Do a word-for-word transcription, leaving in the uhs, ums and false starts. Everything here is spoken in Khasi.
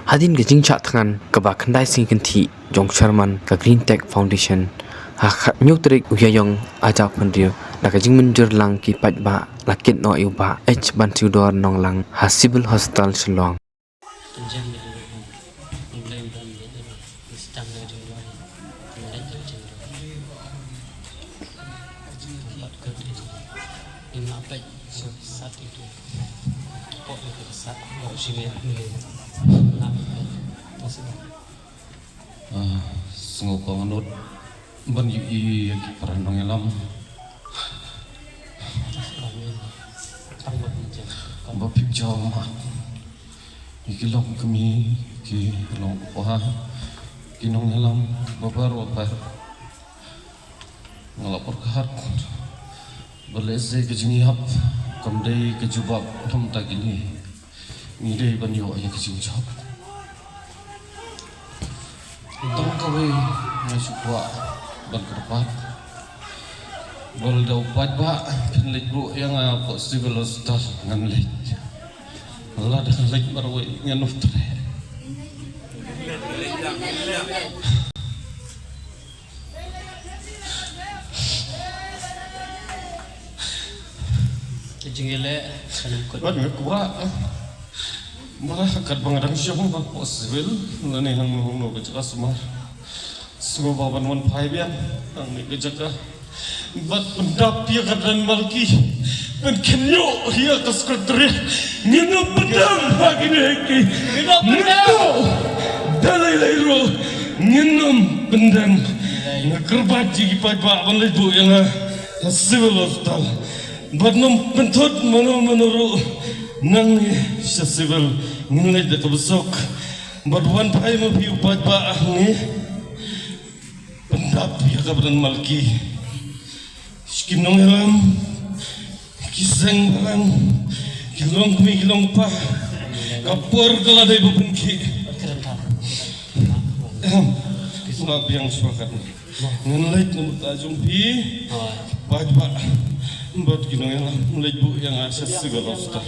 Hadien ka jingshah thngan kaba khyndai sngi kynthih jong Chairman ka Green Tech Foundation, ha ka hynñiew tarik u Ïaïong arhajar arphew hynriew, da ka jingmynjur lang ki paidbah la kit noh ïa u Bah H Bantiudor Nonglang ha Civil Hospital Shillong. Ah, sngewbha nga nud ban ïohi ïa ki para nongïalam ba pynjaw mat, ïa ki long kmie, ki long kpa, ki nongïalam babar babar. Nga la pyrkhat ba lehse ka jingïap kam dei ka jubab, namar ta kine ngi dei ban ïoh ïa ka jingjop. Tang kawei nga shu kwah ban kyrpad ba lada u paidbah phin leit buh ïa nga hapoh Civil Hospital ngan leit. Lada ngan leit marwei ngan ym treh. Ka jingïaleh ka nym kut. Bad nga kwah, ma la kat ba nga dang shong hapoh Civil lane hangno hangno ka jaka sumar, sngewbha ban wan phai biang hangne ka jaka bad pyndap ïa ka Don Malki, ban kynnoh ïa ka Secretariat. Ngin ym pyndem ha kine ki. Ngin ym pyndem. Ngin ym, da lei lei ruh ngin ym pyndem. Nga kyrpad ïa ki paidbah ban leit buh ïa nga ha Civil Hospital. Bad ngam pynthut mano mano ruh nangne sha Civil, ngin leit da kaba suk. Bad wan phai ma phi u paidbah hangne, pyndap ïa ka Don Malki. Ki nongïalam, ki seng balang, ki long kmie ki long kpa, ka por ka la dei ba pynkhih. Ahem. Nga biang shuwa katne. Ngan leit na bynta jong phi paidbah bad ki nongïalam, leit buh ïa nga sha Civil Hospital.